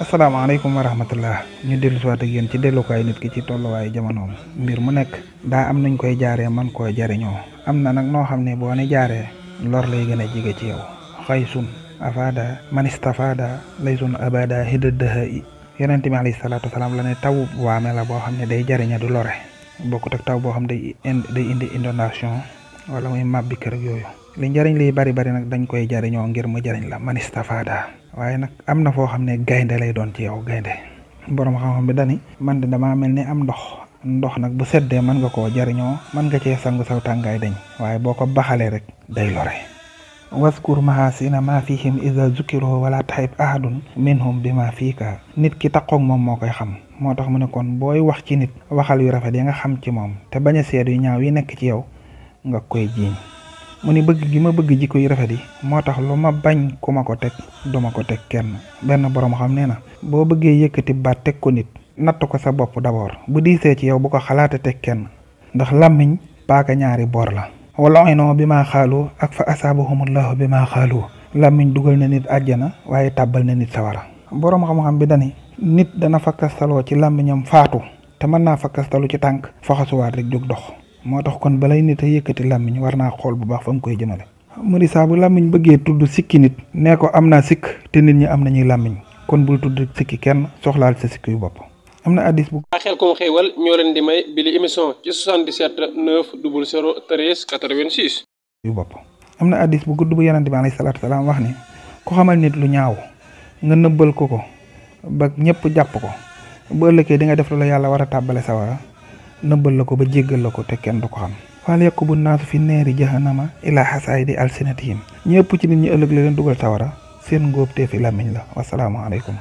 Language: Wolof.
asalaamaaleykum wa rahmatullah ñu dellu si waat ak yéen ci dellukaay nit ki ci tolluwaayu jamonoom mbir mu nekk daa am nañ koy jaaree man koo jariñoo am na nag noo xam ne boo ne jaaree lor lay gën a jige ci yow xaysun afada manistafada laysun abada hidadaha i yonent bi alayhi salaatu wasalaam la ne taw waame la boo xam ne day jariña du lore bokkut ak taw boo xam day indi inondation wala muy mabbi kër ak yooyu li njariñ liy bari nag dañ koy jariñoo ngir mu jariñ la manistafada waaye nag am na foo xam ne gaynde lay doon ci yow gaynde borom xam-xam bi dani man de damaa mel ni am ndox nag bu seddee mën nga koo jariñoo mën nga cee sangu saw tàngaay dañ waaye boo ko baxalee rek day lore waskur mahasina ma fihim iza zukiru wala taxib ahadun minhum bi ma fiika nit ki taqoog moom moo koy xam moo tax mu ne kon booy wax ci nit waxal yu rafet yi nga xam ci moom te bañ a seet yu ñaaw yi nekk ci yow nga koy jiiñ mu ni bëgg gi ma bëgg jikko yu rafet yi moo tax lu ma bañ ku ma ko teg duma ko teg kenn benn borom xam nee na boo bëggee yëkkati baat teg ko nit natt ko sa bopp d'abord bu diisee ci yow bu ko xalaate teg kenn ndax làmmiñ paaka ñaari boor la wala aynoo bi maa xaalu ak fa asaabahumullahu bi maa xaalu làmmiñ dugal na nit àjjana waaye tàbbal na nit sawara borom xam-xam bi dani nit dana fakkastaloo ci làmmiñam faatu te mën naa fakkastalu ci tànk faxasuwaat rek jóg dox moo tax kon balay nit a yëkkati làmmiñ war naa xool bu baax fa mu koy jëmale mu di saa bu làmmiñ bëggee tudd sikki nit nee ko am naa sikk te nit ñi am nañuy làmmiñ kon bul tudd sikki kenn soxlaal sa sikki yu bopp am na addis bu Xelcom Xéewal ñoo leen di may bili émission ci 77 9 00 13 86 yu bopp am na addis bu gudd bu yonent bi alayhi salaatu salaam wax ni ku xamal nit lu ñaaw nga nëbbal ko ba ñëpp jàpp ko bu ëllëgee di nga def lu la yàlla war a tàbbale sawara nëbbal la ko ba jéggal la ko te kenn du ko xam wal yakubu naasu fi neeri jahannama ila hasaidi alsinatihim ñëpp ci nit ñi ëllëg la leen dugal sawara seen ngóob te fi làmmiñ la wasalaamu aleykum